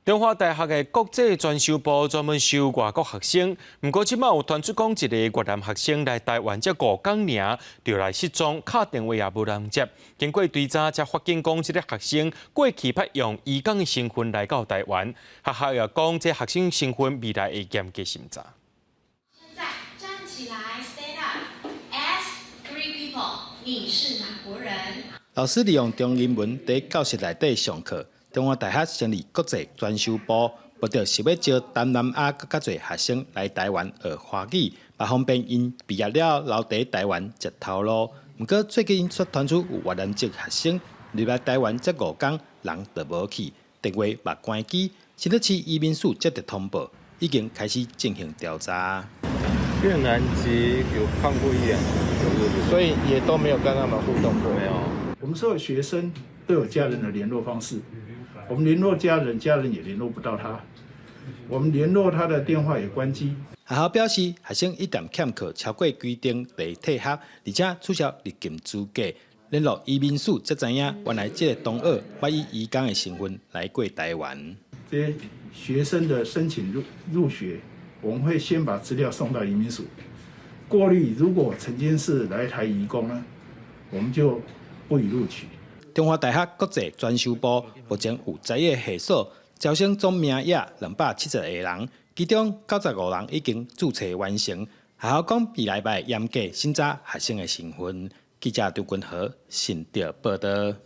中華大學的國際專修部專門收外國學生，毋過這擺有傳出講一个越南學生來台灣才五工爾，就來失蹤，敲電話也無人接。經過追查，才發現講這个學生過去捌用移工的身份來到台灣。學校也講，這學生身份未來會嚴格審查。現在站起來，stand up，ask three people，你是哪國人？老師利用中英文佇教室內底上課。中華大學成立國際專修部，目的是欲招東南亞閣較濟學生來台灣學華語，嘛方便𪜶畢業了留佇台灣食頭路。毋過最近卻傳出有越南籍學生入來台灣才五工，人就無去，電話嘛關機。新北市移民署接到通報，已經開始進行調查。越南籍有看過一兩次，所以也都沒有跟他們互動過。沒有。我們所有學生都有家人的聯絡方式。我們聯絡家人，家人也聯絡不到他。我們聯絡他的電話也關機。學校表示，學生一旦欠課超過規定，會退學，而且取消入境資格。聯絡移民署才知影，原來這个同學捌以移工的身份來過台灣。這些學生的申請入學，我們會先把資料送到移民署過濾，如果曾經是來台移工呢，我們就不予錄取。中華大學國際專修部目前有十一个系所，招生總名額270个人，其中95人已經註冊完成。學校講未來會嚴格審查學生的身份。記者張君和新竹報導。